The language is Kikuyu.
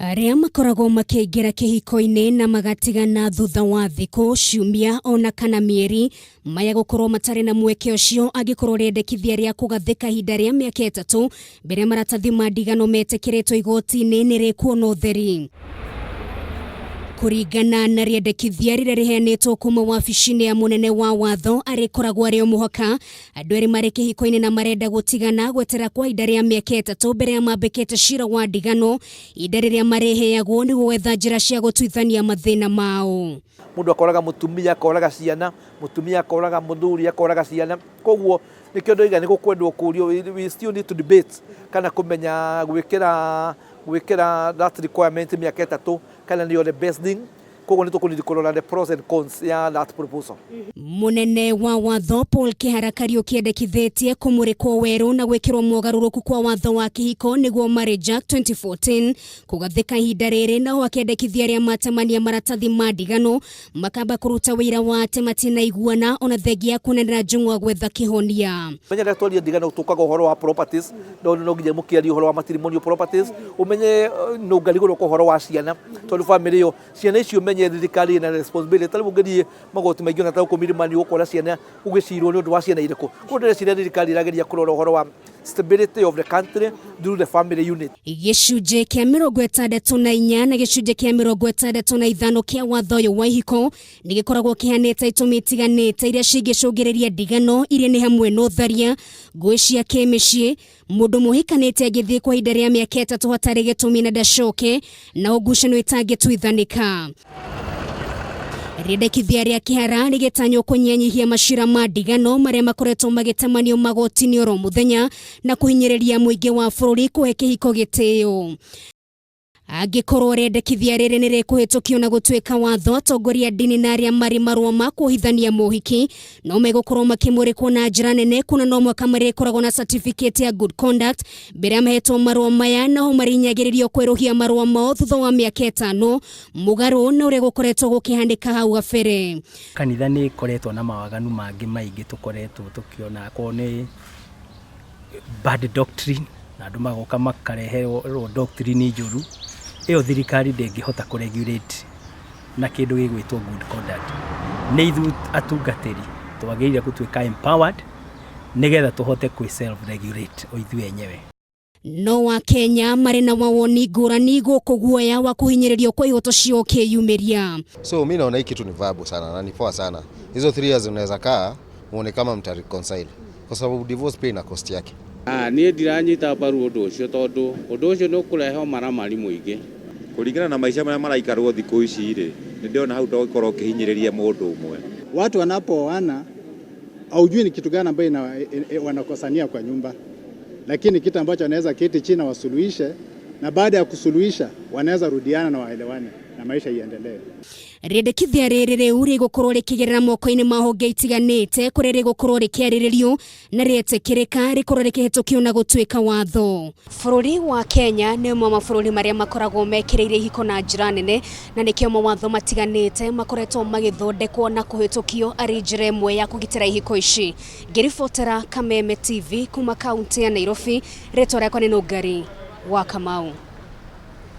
Arĩa makoragwo makĩingĩra kĩhiko-inĩ na magatigana thutha wa thikũ, ciumia ona kana mĩeri, maya gũkorwo matarĩ na mweke ũcio angĩkorwo rĩendekithia rĩa kũgathĩka ihinda rĩa mĩaka 3 mbere ya maratathi ma ndigano metĩkĩrĩtwo igoti-inĩ nĩ rĩkuona ũtheri. Kũringana na rĩendekithia rĩrĩa rĩheanĩtwo kuma wabici-inĩ ya mũnene wa watho, arĩkoragwo arĩ o mũhaka andũ erĩ marĩ kĩhiko-inĩ na marenda gũtigana gwetera kwa ihinda rĩa mĩaka 3 mbere ya mambĩkĩte cira wa ndigano, ihinda rĩrĩa marĩheagwo nĩguo gwetha njĩra cia gũtuithania mathĩna mao. Mũndũ akoraga mũtumia akoraga ciana, mũtumia akoraga mũthuri akoraga ciana, koguo nĩkĩo ndoiga nĩ gũkwendwo kũrio, we still need to debate kana kũmenya gwĩkĩra gwĩkĩra that requirement mĩaka 3 kana nĩyo the best thing. Koguo nĩ tũkũnidi kũrora the pros and cons ya that proposal. Mũnene wa watho Paul Kĩhara Kariũki endekithĩtie kũmũrĩkwo werũ na gwĩkĩrwo mogarũrũku kwa watho wa kĩhiko nĩguo Marriage Act 2014 kũgathĩka ihinda rĩrĩ, naho akendekithia arĩa matemania maratathi ma ndigano makamba kũruta wĩira wa atĩ matinaiguana ona thengia ya kuonanĩra njũng'wa gwetha kĩhonia. Menya rĩrĩa twaria ndigano tũkaga ũhoro wa properties, no no nginya mũkĩarie ũhoro wa matrimonial properties, ũmenye no ngarigũrũka ũhoro wa ciana, tondũ family ĩyo ciana icio menye thirikari ĩna responsibility. Ta rĩu ũngĩthiĩ magoti maingĩ ona ta gũkũ Milimani ũgũkora ciana ũgĩcirwo nĩ ũndũ wa ciana irĩkũ. Koguo ndĩreciria thirikari ĩrageria kũrora ũhoro wa stability of the country through the family unit. Gĩcunjĩ kĩa 64 na gĩcunjĩ kĩa 65 kĩa watho ũyũ wa ihiko nĩ gĩkoragwo kĩhanĩte itũmi itiganĩte iria cingĩcũngĩrĩria ndigano, iria nĩ hamwe na ũtharia, ngũĩ cia kĩmĩciĩ, mũndũ mũhikanĩte angĩthiĩ kwa ihinda rĩa mĩaka 3 hatarĩ gĩtũmi na ndacoke, na ngucanio itangĩtuithanĩka. Rĩendekithia rĩa Kĩhara rĩgĩtanywo kũnyihanyihia macira ma ndigano marĩa makoretwo magĩtamanio magoti-inĩ oro mũthenya na kũhinyĩrĩria mũingĩ wa bũrũri kũhe kĩhiko gĩtĩo. Angĩkorwo rĩendekithia rĩrĩ nĩ rĩkũhĩtũkio na gũtuĩka watho, atongoria a ndini na arĩa marĩ marũa ma kuohithania mohiki no megũkorwo makĩmũrĩkwo na njĩra nene, kuona no mwaka marĩkoragwo na certificate ya good conduct mbere ya mahetwo marũa maya, naho marinyagĩrĩrio kwerũhia marũa mao thutha wa mĩaka 5, mũgarũ na ũrĩa gũkoretwo gũkĩhanĩka hau gabere. Kanitha nĩ ĩkoretwo na mawaganu mangĩ maingĩ tũkoretwo tũkĩona, akorwo nĩ bad doctrine, na andũ magoka makareherwo doctrine njũru, ĩyo thirikari ndĩngĩhota kũ regulate na kĩndũ gĩgwĩtwo good conduct. Nĩ ithuĩ atungatĩri twagĩrĩire gũtuĩka empowered nĩgetha tũhote kwĩ self regulate o ithuĩ enyewe. No wa Kenya marĩ na mawoni ngũrani gũkũ guoya wa kũhinyĩrĩrio kwa ihoto ciao ũkĩyumĩria. So mi naona hii kitu ni viable sana na ni poa sana. Hizo 3 years unaweza kaa muone kama mta reconcile, kwa sababu divorce pia ina cost yake. Niĩ ndiranyita mbaru ũndũ ũcio tondũ ũndũ ũcio nĩ ũkũrehe ũmaramari mũingĩ. Kũringana na maica marĩa maraikarwo thikũ ici rĩ, nĩ ndĩrona hau togĩkorwo ũkĩhinyĩrĩria mũndũ ũmwe. Watu wanapooana haujui ni kitu gani ambayo wanakosania kwa nyumba, lakini kitu ambacho wanaweza keti chini na wasuluhishe, na baada ya kusuluhisha wanaweza rudiana na waelewane na maisha iendelee. Rĩendekithia rĩrĩ rĩu rĩgũkorwo rĩkĩgerera moko-inĩ ma honge itiganĩte kũrĩa rĩgũkorwo rĩkĩarĩrĩrio na rĩetĩkĩrĩka rĩkorwo rĩkĩhĩtũkio na gũtuĩka watho. Bũrũri wa Kenya nĩ ũmwe wa mabũrũri marĩa makoragwo mekĩrĩire ihiko na njĩra nene, na nĩkĩo mawatho matiganĩte makoretwo magĩthondekwo na kũhĩtũkio arĩ njĩra ĩmwe ya kũgitĩra ihiko ici. Ngĩribotera Kameme TV kuma kaunti ya Nairobi, rĩtwa rĩakwa nĩ Nũngari wa Kamau.